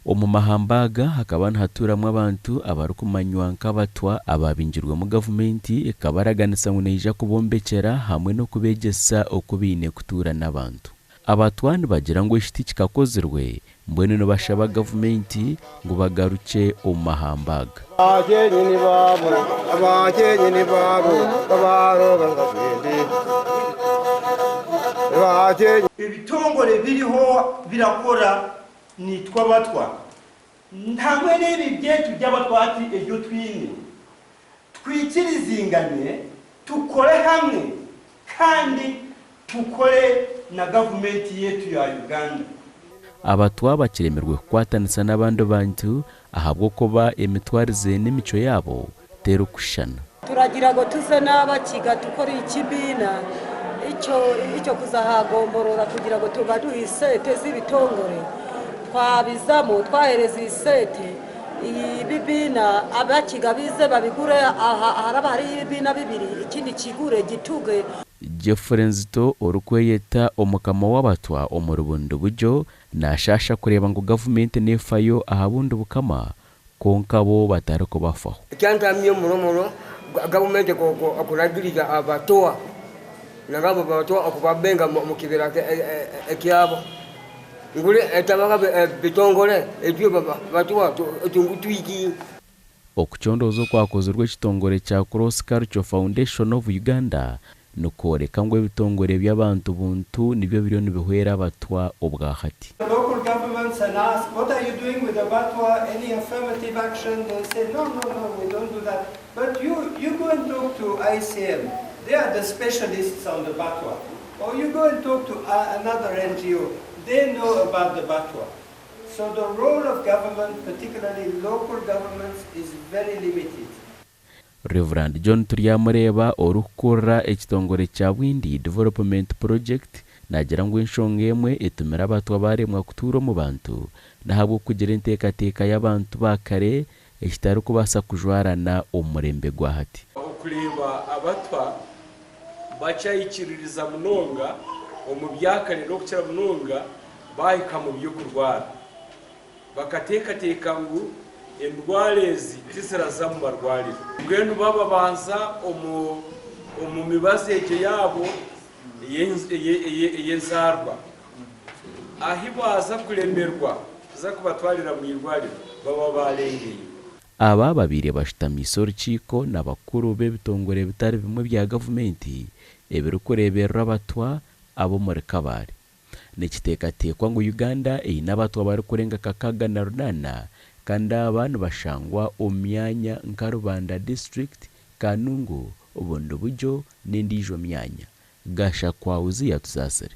Omu mahamba aga hakaba nihatuuramu abantu abarikumanywa nk'Abatwa abaabingirwemu gavumenti ekabaraganisa ngu neija kubombekyera hamwe n'okubeegyesa oku baine kutuura n'abantu. Abatwa nibagira ngu eki tikikakozirwe mbwenu nibashaba gavumenti ngu bagarukye omu mahamba aga. Ebitongore biriho birakora Nitwe Abatwa hamwe n'ebi byaitu by'Abatwa hati ebyo twine, twikirizingane, tukore hamwe kandi tukore na gavumenti yaitu ya Uganda. Abatwa bakiremirwe kukwatanisa n'abandi bantu ahabw'okuba emitwarize n'emicwe yaabo terikushushana. Turagira ngu tuze n'abakiga tukore ekibiina eky'okuza aha gomborora kugira ngu tubaduhe esente z'ebitongore. Twabizamu twahereza esente ebibiina abakiga bize babigure haraba hariyo ebibiina bibiri ekindi kigure gituge. Geoffrey Nzito orikweyeta Omukama w'Abatwa omuri Bundibugyo nashaasha kureeba ngu gavumenti nefayo aha bundi bukama kwonka bo batarikubafaho. Ekyantamya omuromoro, gavumenti okuragiriza abatoa nanga abo batoa okubabenga omu kibira ekyabo ngu etabaho ebitongore itwe batoa tungutwiki. Okucondooza okwakozirwe ekitongore kya Cross Cultural Foundation of Uganda nikworeka ngu ebitongore by'abantu buntu nibyo biriyo nibihwera Abatwa obwahati. Local governments and ask what are you doing with the Batwa, any affirmative action, they say no, no, no, we don't do that. But you, you go and talk to ICM, they are the specialists on the Batwa. Or you go and talk to another NGO, they know about the Batwa. So the role of government, particularly local governments, is very limited. Rev. John Turyamureeba orikukurira ekitongore kya Bwindi Development Project naagira ngu enshonga emwe etumire Abatwa baaremwa kutuura omu bantu n'ahabw'okugira enteekateeka y'abantu ba kare ekitarikubaasa kujwarana omu murembe gwa hati. Okureeba Abatwa bakyayikiririza munonga omu byakare n'okukira munonga baahika mu by'okurwara. Bakateekateeka ngu endwara ezi tiziraza mu marwariro. Mbwenu bababanza omu mibazi egyo yaabo ey'enzaarwa. Ahi baaza kuremerwa kuza kubatwarira mu irwariro, baba baarengeire. Aba babaire bashutamiise orukiiko n'abakuru b'ebitongore bitari bimwe bya gavumenti ebirikureeberera Abatwa ab'omuri Kabale. Nikiteekateekwa ngu Uganda eine Abatwa barikurenga 68 kandi aba nibashangwa omu myanya nka Rubanda District, Kanungu, Bundibugyo n'endiijo myanya. Gashakwa Uzziah Tusaasire.